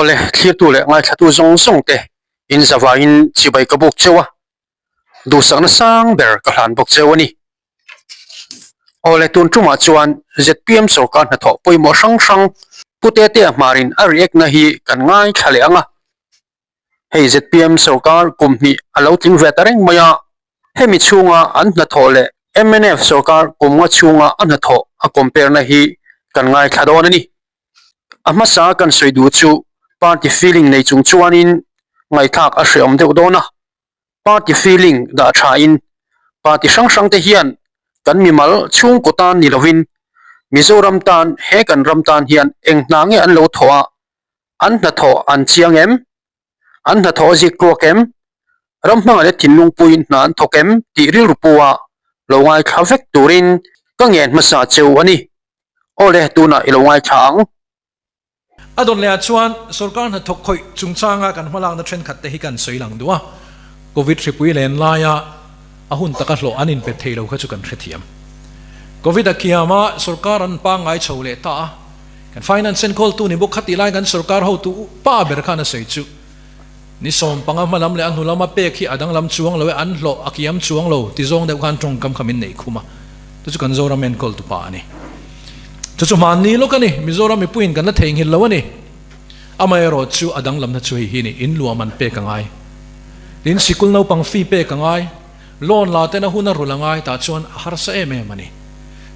Awle, thlirtu leh ngaithlatu zawng zawng te in zavaiin chibai ka buk cheu a, duhsakna sang ber ka hlan bawk cheu a ni. Awle, tun tumah chuan zpm sorkar hnathawh pawimawh hrang hrang Pu Tetea hmarin a react na hi kan ngaithla leh ang a. Hei zpm sorkar kum hnih a lo tling ve ta reng mai a, hemi chhunga an hnathawh leh mnf sorkar kum nga chhunga a hnathawh a compare na hi kan ngaithla dawn a ni. A hmasa kan sawi duh chu party feeling nei chung chuanin ngaihthlak a hreawm deuh dawn a, party feeling dah thain party hrang hrang te hian kan mimal chhungkaw tan ni lovin Mizoram tan he kan ram tan hian eng hna nge an lo thawh a, an hnathawh an chiang em? An hnathawh a zik tluak em? Ram hmanga leh thinlung puiin hna an thawk em tih rilru pua lo ngaithla vek turin ka ngen hmasa cheu a ni. Awle, tunah i lo ngaithla ang. A dawn lehah chuan sorkar hnathawk khawih chungchanga kan hmalakna thenkhat te hi kan sawi lang duh a, Covid hripui len laia a hun taka hlawh an inpe thei lo kha chu kan hrethiam. Covid a kiam a, sorkar an pangngai chho leh ta a, Kan finance enkawltu ni bawk khatih lai kan sorkar hotu pa ber khan a sawi chu ni 15 hma lam leh a hnu lama pek hi a danglam chuang lo e, an hlawh a kiam chuang lo ti zawng deuh khan tawngkam kha min neih khum a, chu chu kan Zoram enkawltu pa a ni. Chu chu hmanni lawk a ni, Mizoram mipuiin kan la theihnghilh lo a ni. Amaherawh chu a danglamna chu hei hi ni, in luam an pek a ngai, tin sikul naupang fee pek a ngai, loan la ten a hun a rulh a ngai tah chuan a harsa em em a ni.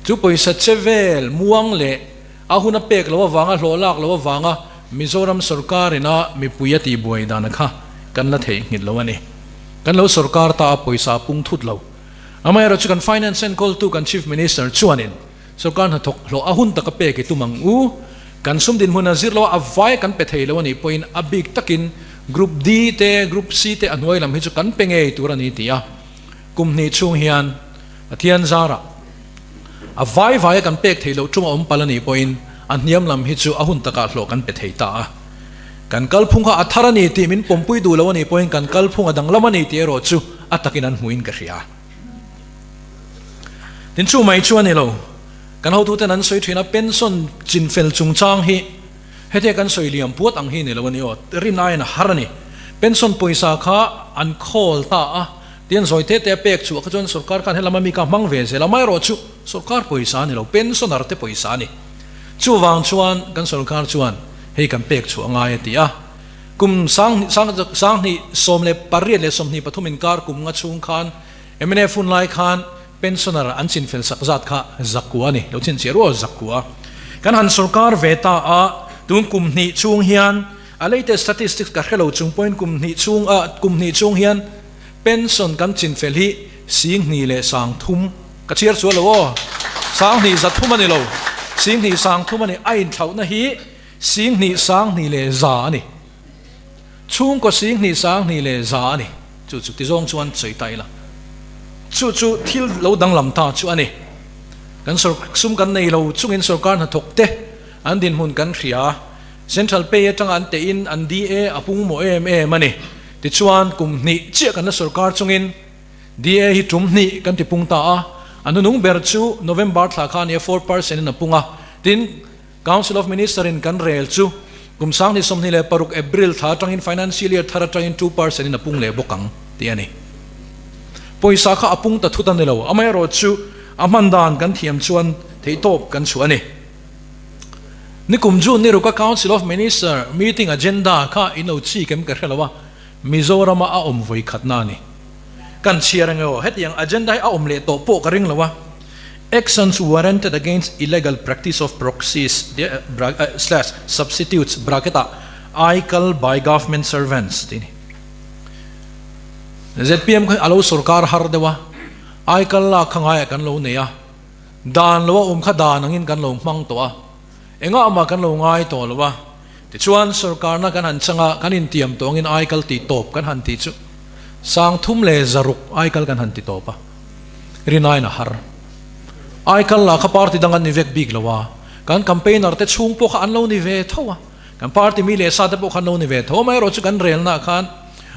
Chu pawisa che vel muang leh A hun a pek loh avanga hlawh lak loh avanga Mizoram sorkar ina mipui a tihbuai dan kha kan la theihnghilh lo a ni. Kan lo sorkar ta a pawisa a pung thut lo. Amaherawhchu chu kan Finance enkawltu kan Chief Minister chuanin sorkar hnathawk hlawh a hun taka pek i tum ang u. Kan sum dinhmun a zir lo a, a vai kan pe thei lo a nih pawhin a bik takin Group D te, Group C te a hnuai lam hi chu kan pe ngei tur a ni ti a. Kum hnih chhung hian Pathian zarah A vai vaia kan pek theih loh ṭum a awm palh a nih pawhin a hniam lam hi chu a hun takah hlawh kan pe thei ta a. Kan kalphung kha a thar a ni tih min pawmpui duh lo a nih pawhin kan kalphung a danglam a ni tih erawh chu a takin an hmuhin ka hria. Tin chu mai chu a ni lo. Kan hotuten an sawi ṭhin a, pension chinfel chungchang hi hetia kan sawi liam puat ang hi ni lo a ni aw, rin aiin a har a ni. Pension pawisa kha an khawl ta a. Tian zawi te te a pek chhuah kha chuan sorkar khan helama mi kha hmang ve zel a, amaherawhchu sorkar pawisa a ni lo, pensioner te pawisa a ni. Chuvang chuan kan sorkar chuan hei kan pek chhuah ngai a ti a, kum sang 2018 23 inkar kum nga chhung khan mnf hun lai khan pensioner an chinfel sak zat kha zakua a ni, lo chhinchhiah rual zakua. Kan han sorkar ve ta a, tun kum hnih chhung hian a latest statistics ka hre lo chung pawhin kum hnih chhung a kum hnih chhung hian Pension kan chinfel hi 20 leh 30 ka chhiar chuan lo aw, 20 300 a ni lo, 20 30 a ni, a inthlauhna hi 20 20 leh 100 a ni, chhungkaw 20 20 leh 100 a ni, chu chu tizawng chuan sawi ta ila, chu chu thil lo danglam ta chu a ni, kan sum kan nei lo chungin sorkar hnathawk te an dinhmun kan hria, Central pay atanga an tehin an DA a pung mawh em em a ni. Tichuan, kum hnih chiah kan la sorkar chungin DA hi tum hnih kan ti pung ta a, a hnunung ber chu November thla kha a nia 4% in a pung a. Tin, Council of Minister in kan rel chu kum 2026 April thla atangin Financial Year thar atangin 2% in a pung leh bawk ang tih a ni. Pawisa kha a pung ta thut a ni lo, amaherawhchu a hman dan kan thiam chuan theihtawp kan chhuah a ni. Nikum June ni ruka Council of Minister meeting agenda kha in lo chik em ka hre lo a, Mizorama a awm vawi khatna a ni. Kan chhiar ang emaw hetiang agenda hi a awm leh tawh pawh ka ring lo a, Actions warranted against illegal practice of proxies slash substitutes bracket ah aikal by government servants tih a ni. Zpm kha a lo sorkar har deuh a, aikal lak kha ngaiah kan lo nei a, Dan lo a awm kha dan angin kan lo hmang tawh a, engah mah kan lo ngai tawh lo a. Tichuan, sorkarna kan han chang a, kan intiam tawh angin aikal tih tawp kan han tih chu 3600 aikal kan han ti tawp a, rinaiin a har. Aikal lah kha party dang an ni vek bik lo a, kan campaigner te chhung pawh kha an lo ni ve tho a, kan party mi leh sa te pawh kha an lo ni ve tho a, amaherawh chu kan relnaah khan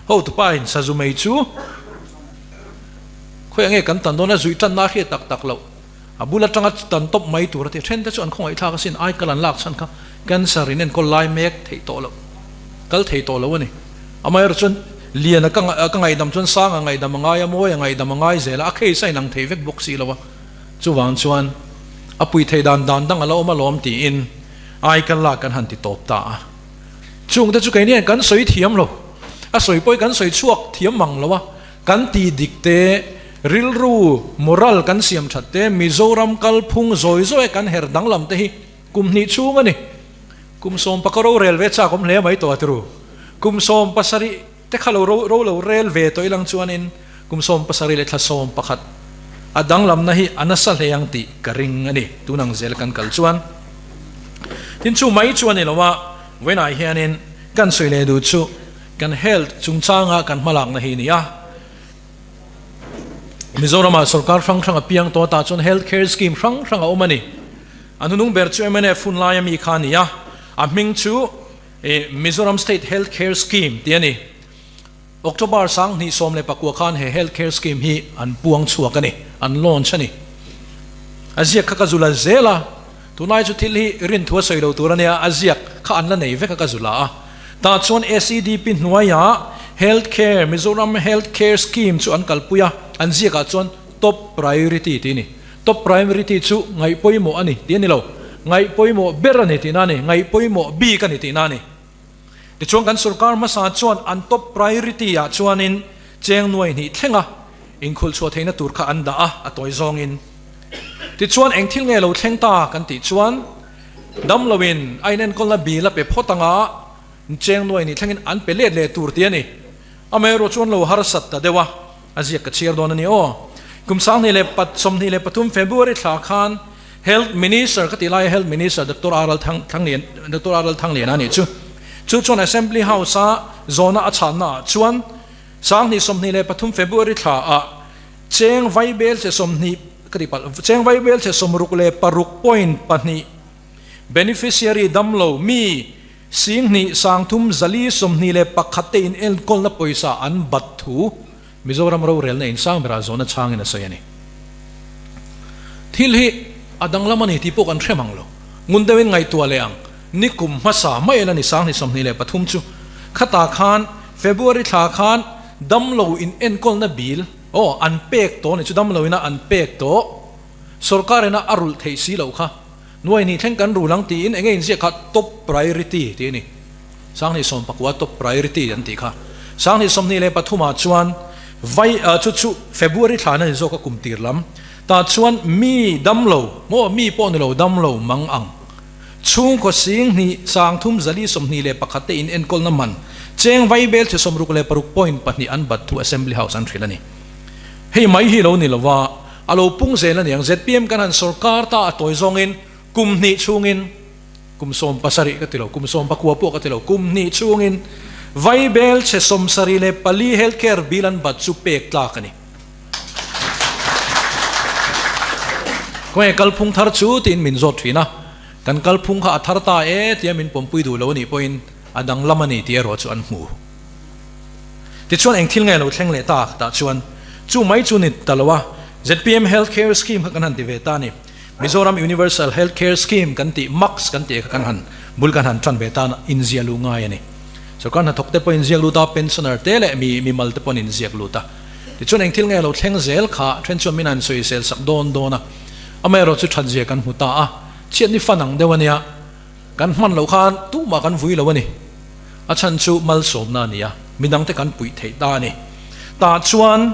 hotupa in sazu mei chu, Khawiah nge kan tan dawn a, zuih tanna a hriat tak tak loh. A bul atanga tan tawp mai tur a ti. Then te chu an khawngaihthlak asin, aikal an lak chhan kha cancer in enkawl lai mek theih tawh loh. Kal thei tawh lo a ni. Amaherawh chuan Liana ka ka ngaihdam chuan Sanga ngaihdam a ngai a, Mawia ngaihdam a ngai zel a, a case a inang thei vek bawk si lo a. Chuvang chuan a pui thei dan dan dang a la awm alawm tiin ai ka lak kan han ti tawp ta a. Chungte chu keini hian kan sawi thiam lo, a sawi pawh hi kan sawi chhuak thiam mang lo a, kan ti dik te, rilru, moral kan siam that te, Mizoram kalphung zawi zawi kan her danglam te hi kum hnih chhung a ni. Kum sawm paka rorel ve chak awm hle mai tawh a tiru. Kum 70 te kha lo ro lo rel ve tawh ilang chuanin kum 71 leh thla 11 a danglamna hi a nasa hle ang tih ka ring a ni. Tun ang zel kan kal chuan tin chu mai chu a ni lo a, vawiinah hianin kan sawi leh duh chu kan health chungchanga kan hmalakna hi a ni a. Mizoramah sorkar hrang hrang a piang tawh tah chuan health care scheme hrang hrang a awm a ni. A hnunung ber chu mnf hun laia mi kha a ni a, a hming chu Mizoram State Health Care Scheme tih a ni. October 2019 khan he Health Care Scheme hi an puang chhuak a ni, an launch a ni. A ziak kha ka zula zel a, tunlai chu thil hi rinthua sawi lo tur a nia, a ziak kha an la nei vek a ka zula a. Tah chuan SEDP hnuaiah Health Care, Mizoram Health Care Scheme chu an kalpui a, an ziakah chuan Top Priority tih a ni. Top priority chu ngaih pawimawh a ni tih a ni lo, ngaih pawimawh ber a ni tihna a ni, ngaih pawimawh bik a ni tihna a ni. Tichuan kan sorkar hmasa chuan an top priority ah chuanin cheng nuai hnih thlenga inkhulh chhuah theihna tur kha an dah a, a tawi zawngin. Tichuan eng thil nge lo thleng ta kan tih chuan damloin a inenkawlna bill a pe phawt anga cheng nuai hnih thlengin an pe let leh tur tih a ni. Amaherawh chuan lo harsat ta deuh a. A ziak ka chhiar dawn a ni aw. Kum 2023 February thla khan Health Minister ka tih laia Health Minister Doctor R Thanglian Doctor R Thangliana a nih chu. Chu chuan Assembly House a zawhna a chhanna ah chuan 2023 February thla ah cheng vaibel che 20 ka tih palh cheng vaibel che 66.2 beneficiary damlo mi 2 3 4 21 te in enkawlna pawisa an bat thu Mizoram rorelna in sang berah zawhna chhangin a sawi a ni. Thil hi a danglam a ni tih pawh kan hre mang lo. Ngun deuhin ngaihtuah leh ang, ni kum hmasa mai ela ni 2023 chu khatah khan February thla khan damlo in enkawlna bill aw an pek tawh a ni chu damlo ina an pek tawh sorkar ina a rulh theih si loh kha. Nuai hnih thleng kan rul ang tiin enge inziak kha top priority tih a ni. 2019 top priority an tih kha. 2023 ah chuan vai chu chu February thla na ni zawk a kum tir lam. Tah chuan mi damlo maw mi pawh ni lo damlo mang ang. Chhungkaw 2 3 4 21 te in enkawlna man cheng vai bel che 66.2 an bat thu Assembly House an hrilh a ni. Hei mai hi lo ni lo a. A lo pung zel a niang. Zpm kan han sawrkar ta a tawi zawngin kum hnih chhungin, kum 70 ka ti lo, kum 19 pawh ka ti lo, kum hnih chhungin Vaibel chhe 74 health care bill an bat chu pek tlak a ni. Khawnge kalphung thar chu tiin min zawt thin a, kan kalphung kha a thar ta e tia min pawmpui duh lo a nih pawhin a danglam a ni tih erawh chu an hmu. Tichuan eng thil nge lo thleng leh ta tah chuan chu mai chu ni ta lo a, zpm Health Care Scheme kha kan han ti ve ta a ni. Mizoram Universal Health Care Scheme kan tih, MACS kan tih kha kan han bul kan han tan ve ta a, inziah luh ngai a ni. Sorkar hnathawk te pawh inziak lut a, pensioner te leh mi mimal te pawh an inziak lut a. Tichuan eng thil nge lo thleng zel kha then chuan min han sawisel sak dawn dawn a, amaherawh chu thatzia kan hmu ta a, chhiatni fan ang deuh a nia. Kan hman loh khan tumah kan vui lo a ni. A chhan chu malsawmna a ni a, midangte kan puih theih ta a ni. Tah chuan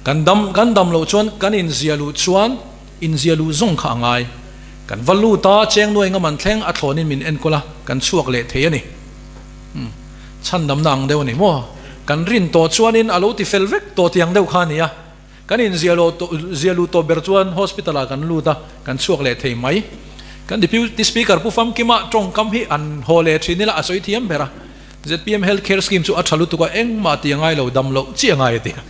kan dam kan dam loh chuan kan inzia luh chuan inzia luh zawng kha a ngai. Kan va lut a, cheng nuai ngam an thleng a thlawnin min enkawl a, kan chhuak leh thei a ni. Umm, chhan damna ang deuh a ni maw? Kan rin tawh chuanin a lo ti fel vek tawh tiang deuh kha a ni a. Kan inzia lo zia lut tawh ber chuan hospital ah kan lut a, kan chhuak leh thei mai. Kan Deputy Speaker Pu Famkima tawngkam hi an haw leh thin ila a sawi thiam ber a. Zpm Health Care Scheme chu a tha lutuk a, engmah tih a ngai lo, dam loh chi a ngai a ti a.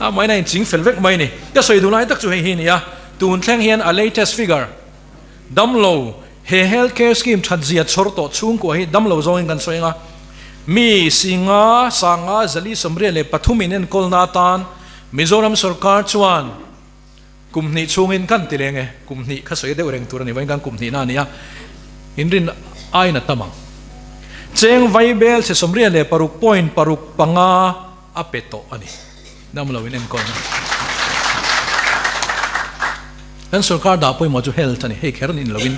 A main a inching fel vek mai a ni. Ka sawi duh lai tak chu hei hi a ni a, tun thleng hian a latest figure damlo he Health Care Scheme that zia chhawr tawh chhungkua hi damlo zawngin kan sawi ang a. Mi 500, 500, 483 in enkawlna atan Mizoram sorkar chuan kum hnih chhungin kan ti leng e, kum hnih kha sawi deuh reng tur a ni, vawiin kan kum hnihna a ni a, inrin aiin a tam ang. Cheng vaibel chhe 86 point 6 5 a pe tawh a ni. Damlo in enkawlna. Kan sorkar dah pawimawh chu health a ni. Hei kher nin loin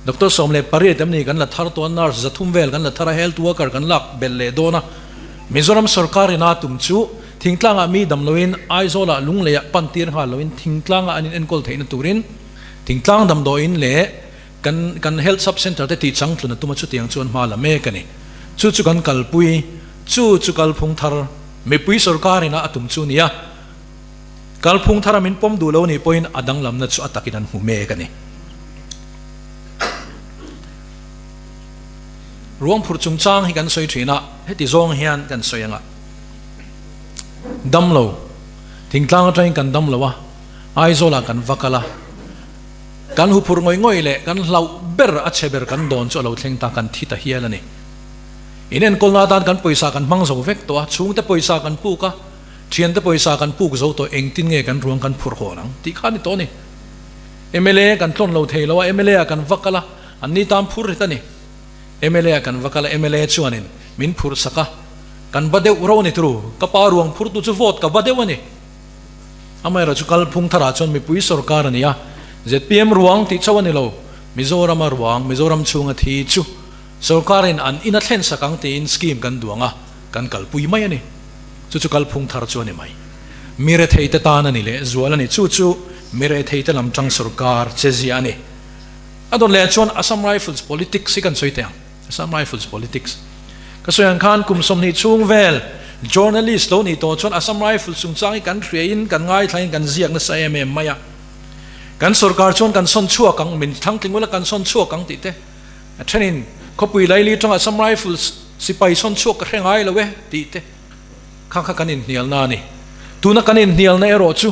Doctor 18 em ni kan la thar tawh a, nurse 300 vel kan la thar a, health worker kan lak belh leh dawn a. Mizoram sorkar in a tum chu thingtlangah mi dam loin Aizawlah lungleiah pan tir nghal loin thingtlangah an in enkawl theihna turin thingtlang damdawiin leh kan kan health sub centre te tih changtlun a tum a chutiang chuan hma la mek a ni. Chu chu kan kalpui, chu chu kalphung thar mipui sorkar ina a tum chu nia. Kalphung thara min pawm duh lo nih pawhin a danglamna chu a takin an hmu mek a ni. Ruang phurh chungchang hi kan sawi thin a, heti zawng hian kan sawi anga damlo, thingtlang atangin kan damlo a, Aizawlah kan va kal a, kan hu phurh ngawih ngawih leh kan hlauh ber a chhe ber kan dawn chu a lo thleng ta, kan thi ta hial a ni. Inenkawlna atan kan pawisa kan hmang zo vek tawh a, chhungte pawisa kan puk a, Thiante pawisa kan puk zo tawh engtin nge kan ruang kan phurh hawn ang tih kha a ni tawh a ni. Mla kan tlawn lo thei lo a, mla ah kan va kal a, an ni tan phur rit a ni. Mla ah kan va kal a, mla chuanin min phurh sak a, kan va deuh ro a ni turu, ka pa ruang phurtu chu vote ka va deuh a ni. Amaherawhchu chu kalphung tharah chuan mipui sorkar a ni a, zpm ruang tih chauh a ni lo, Mizorama ruang, Mizoram chhunga thi chu sorkarin an in a thlen sak ang tiin scheme kan duang a, kan kalpui mai a ni. Chu chu kalphung thar chu a ni mai. Mi retheite tan a ni leh zual a ni. Chu chu mi retheite lam tang sorkar che zia a ni. A dawt leh chuan Assam Rifles politics hi kan sawi teh ang. Assam Rifles politics. Ka sawi ang khan kum 20 chhung vel journalist lo nih tawh chuan Assam Rifles chungchang hi kan hriain kan ngaithlain kan ziak nasa em em mai a. Kan sorkar chuan kan sawn chhuak ang, min thlangtling ula kan sawn chhuak ang tih te. A thenin khawpui laili tangah Assam Rifles Sipai sawn chhuak ka hre ngai lo e tih te kha kha kan inhnialna a ni. Tuna kan inhnialna erawh chu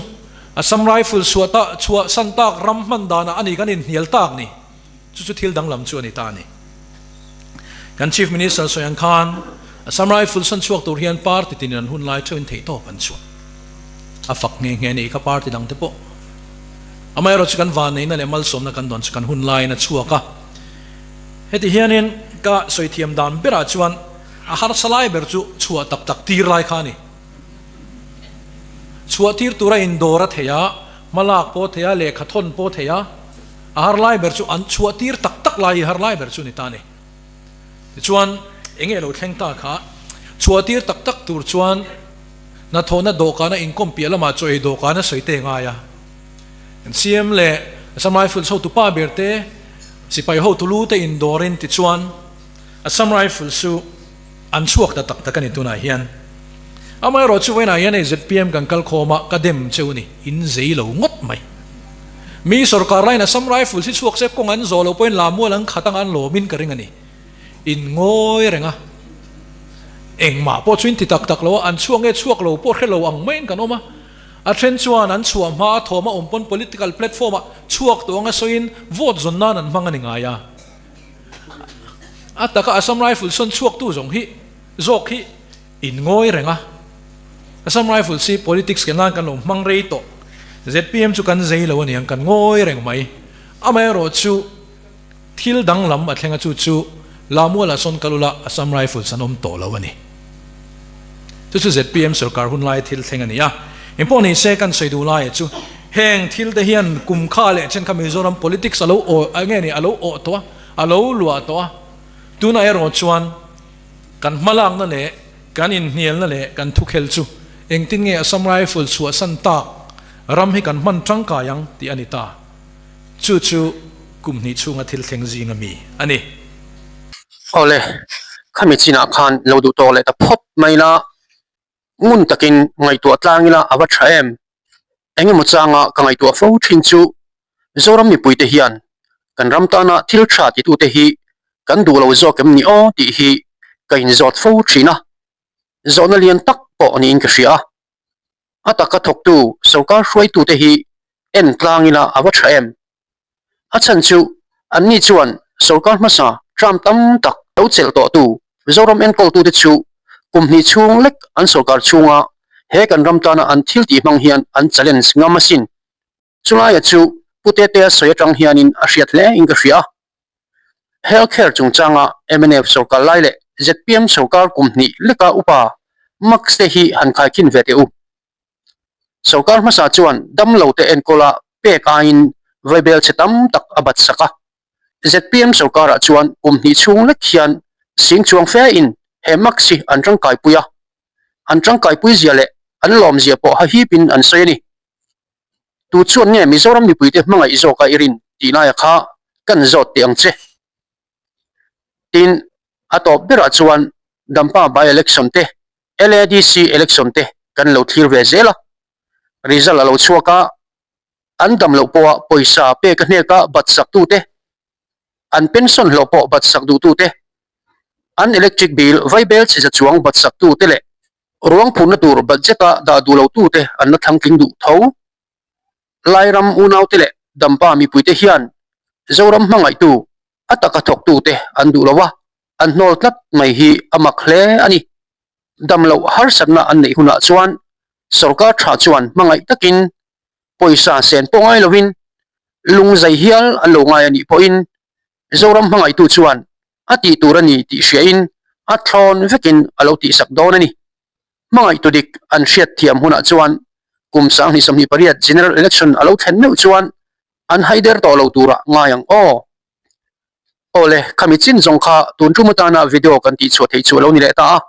Assam Rifle chhuah ta chhuah san tak ram hman danah a ni kan inhnial tak ni. Chu chu thil danglam chu a ni ta a ni. Kan Chief Minister sawi ang khan Assam Rifle sawn chhuak tur hian party tinin an hun lai theuhin theihtawp an chhuah. A fak nghe nghe a ni kha party dang te pawh. Amaherawhchu chu kan vanneihna leh malsawmna kan dawn chu kan hun laiin a chhuak a. Heti hianin ka sawi thiam dan berah chuan a harsa lai ber chu chhuah tak tak tir lai kha a ni. Chhuah tir tura indawr a thei a, hmalak pawh a thei a, lehkha thawn pawh a thei a, a har lai ber chu an chhuah tir tak tak lai hi har lai ber chu a ni ta a ni. Tichuan eng nge lo thleng ta kha, chhuah tir tak tak tur chuan hnathawhna dawhkana inkawm piah lamah chaw ei dawhkana sawi te ngai a. Kan CM leh Assam Rifles hotu pa ber te, Sipai hotu lu te indawrin tichuan Assam Rifles chu an chhuak ta tak tak a ni tunah hian. Amaherawh chu vawiinah hian hei zpm kan kal khawm a, ka dem cheu ni, in zei lo ngawt mai. Mi sorkar laiin Assam Rifles hi chhuak se kawng an zawh loh pawhin Lamual an khat anga an lawmin ka ring a ni. In ngawi reng a, engmah pawh chu in ti tak tak lo a, an chhuak nge chhuak lo pawh hre lo ang maiin kan awm a. A then chuan an chhuah hma a thawm a awm pawn political platform ah chhuak tawh anga sawiin vote zawn nan an hmang a ni ngai a. A taka Assam Rifles sawn chhuak tu zawng hi zawk hi in ngawi reng a. Assam Rifles hi politics ke nan kan lo hmang rei tawh. Zpm chu kan zei lo a niang kan ngawi reng mai. Amaherawh chu thil danglam a thleng a chu chu Lamuala sawn kal ula Assam Rifles an awm tawh lo a ni. Chu chu zpm sorkar hun laia thil thleng a ni a. Engpawh ni se kan sawi duh laia chu heng thil te hian kum kha leh then kha Mizoram politics a lo aw nge ni a lo awh tawh a, a lo luah tawh a. Tunah erawh chuan kan hmalakna leh kan inhnialna leh kan thukhel chu engtin nge Assam Rifle chhuahsan tak ram hi kan hman tangkai ang tih a ni ta. Chu chu kum hnih chhunga thil thleng zing a mi a ni. Awle, khami chinah khan lo duh tawk leh ta phawt mai ila, ngun takin ngaihtuah tlang ila a va tha em? Engemaw changa ka ngaihtuah fo thin chu Zoram mipuite hian kan ram tana thil tha titute hi kan duh lo zawk em ni aw tih hi ka inzawt fo thin a, zawhna lian tak pawh niin ka hria a. A taka thawktu sorkar hruaitute hi en tlang ila a va tha em? A chhan chu anni chuan sorkar hmasa term tam tak lo chelh tawhtu Zoram enkawltute chu kum hnih chhung lek an sorkar chhunga he kan ram tana an thil tih hmang hian an challenge ngam asin. Chulaia chu Pu Tetea sawi atang hianin a hriat hle in ka hria. Health care chungchanga mnf sorkar lai leh. zpm sorkar kum hnih leka upa Max te hi han khaikhin ve teh u. Sorkar hmasa chuan damlo te enkawla pek aiin vaibel chhe tam tak a bat sak a. Zpm sorkarah chuan kum hnih chhung lek hian sing chuang fe in he Max hi an tangkaipui a. An tangkaipui zia leh an lawm zia pawh hahipin an sawi a ni. Tu chuan nge Mizoram mipuite hmangaih zawka i rin tih laia kha kan zawt teh ang che. Tin, a tawp berah chuan Dampa by-election te, LADC election te kan lo thlir ve zel a. Result a lo chhuak a, an dam loh pawha pawisa pek a hneka bat sak tute, an pension hlawh pawh bat sak duhtute, an electric bill vaibel chhe za chuang bat sak tute leh ruang phurna tur budget-a dah duh lo tute an la thlang tling duh tho. Lairam unaute leh Dampa mipuite hian Zoram hmangaihtu a taka thawktute an duh lo a, an hnawl tlat mai hi a mak hle a ni. Damloh harsatna an neih hunah chuan sorkar tha chuan hmangaih takin pawisa sen pawh ngai lovin lungzai hial an lo ngai a nih pawhin Zoram hmangaihtu chuan a tih tur a ni tih hriain a thlawn vekin a lo tihsak dawn a ni. Hmangaihtu dik an hriat thiam hunah chuan kum 2028 General Election a lo thlen meuh chuan an haider tawh lo turah ngai ang aw. Awle, khami chin zawng kha tun tum atana video kan tih chhuah theih chu a lo ni leh ta a.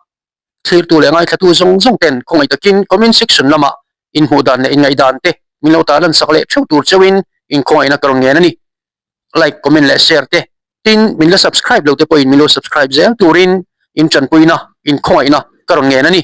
Thlirtu leh ngaithlatu zawng zawng ten khawngaih takin comment section lamah inhmuh dan leh inngaihdan te min lo tarlan sak leh theuh tur cheuhin inkhawngaihna ka rawn ngen a ni. Like, comment leh share te tin min la subscribe lo te pawhin min lo subscribe zel turin in tanpuina, inkhawngaihna ka rawn ngen a ni.